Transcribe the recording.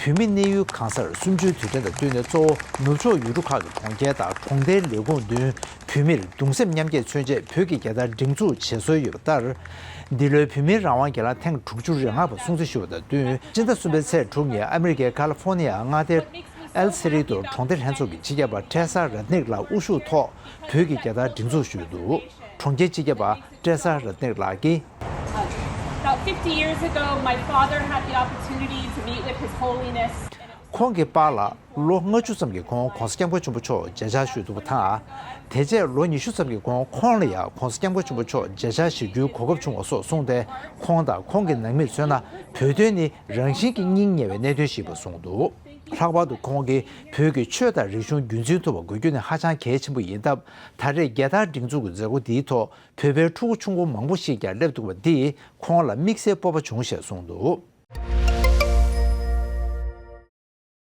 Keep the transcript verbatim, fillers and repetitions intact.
བོད་མི་གནས་ཡུལ་གང་སར་གསུམ་བཅུའི་དུས་དྲན་དང་བསྟུན་ནས། གཙོ་བོ་ནུབ་ཕྱོགས་ཡུལ་གྲུ་ཁག་གི་གྲོང་ཁྱེར་དང་གྲོང་རྡལ་ལས་ཁུངས་བདུན་བོད་མིར་གདུང་སེམས་མཉམ་སྐྱེད་མཚོན་ཆེད་བོད་ཀྱི་རྒྱལ་དར་སྒྲེང་འཛུགས་བྱེད་སྲོལ་ཡོད་པ་ལྟར། འདི་ལོའི་བོད་མིའི་རང་དབང་སྒེར་ལངས་ཐེངས་དྲུག་ཅུ་རེ་ལྔ་པ་སྲུང་བརྩི་ཞུ་བ་དང་བསྟུན། སྤྱི་ཟླ་གསུམ་པའི་ཚེས་དྲུག་ཉིན་ཨ་མི་རི་ཀའི་ཀ་ལི་ཧྥོ་ནི་ཡ་མངའ་སྡེའི་ཨེལ་སེ་རི་ཏོ་གྲོང་སྡེ་ལྷན་ཚོགས་ཀྱི་སྤྱི་ཁྱབ་པ་ཀྲེ་ས་རཏ་ནིག་ལགས་དབུ་བཞུགས་ཐོག་བོད་ཀྱི་རྒྱལ་དར་སྒྲེང་འཛུགས་ཞུས་འདུག་གྲོང་ཁྱེར་སྤྱི་ཁྱབ་པ་ཀྲེ་ས་རཏ་ནིག་ལགས་ཀྱིས། About fifty years ago, my father had the opportunity to meet with His Holiness. ཁོང་གི་པཱ་ལགས་ལོ་ལྔ་བཅུ་ཙམ་གྱི་གོང་གོང་ས་སྐྱབས་མགོན་ཆེན་པོ་མཆོག་མཇལ་བཅར་ཞུས་འདུག་པ་དང་། དེ་རྗེས་ལོ་ཉི་ཤུ་ཙམ་གྱི་གོང་ཁོང་ལ་ཡང་གོང་ས་སྐྱབས་མགོན་ཆེན་པོ་མཆོག་མཇལ་བཅར་ཞུ་རྒྱུའི་གོ་སྐབས་བྱུང་བ་སོགས་གསུངས་ཏེ། ཁོང་དང་ཁོང་གི་ནང་མིར་མཚོན་ན་བོད་དོན་ནི་རང་བཞིན་གྱིས་སྙིང་ཉེ་བའི་གནད་དོན་ཞིག་ཡིན་པ་གསུངས་འདུག་ལྷག་པར་དུ་ཁོང་གིས་བོད་ཀྱི་ཆོས་དང་རིག་གཞུང་རྒྱུན་འཛིན་ཐུབ་པ་དགོས་རྒྱུ་ནི་ཧ་ཅང་གལ་ཆེན་པོ་ཡིན་སྟབས། ད་རེས་རྒྱལ་དར་སྒྲེང་འཛུགས་ཀྱི་མཛད་སྒོ་འདིའི་ཐོག་བོད་པའི་ཕྲུ་གུ་ཆུང་ངུ་མང་པོ་ཞིག་ཀྱང་སླེབས་འདུག་པ་འདིས་ཁོང་ལ་དམིགས་བསལ་སྤོབས་པ་བྱུང་ཞེས་གསུངས་འདུག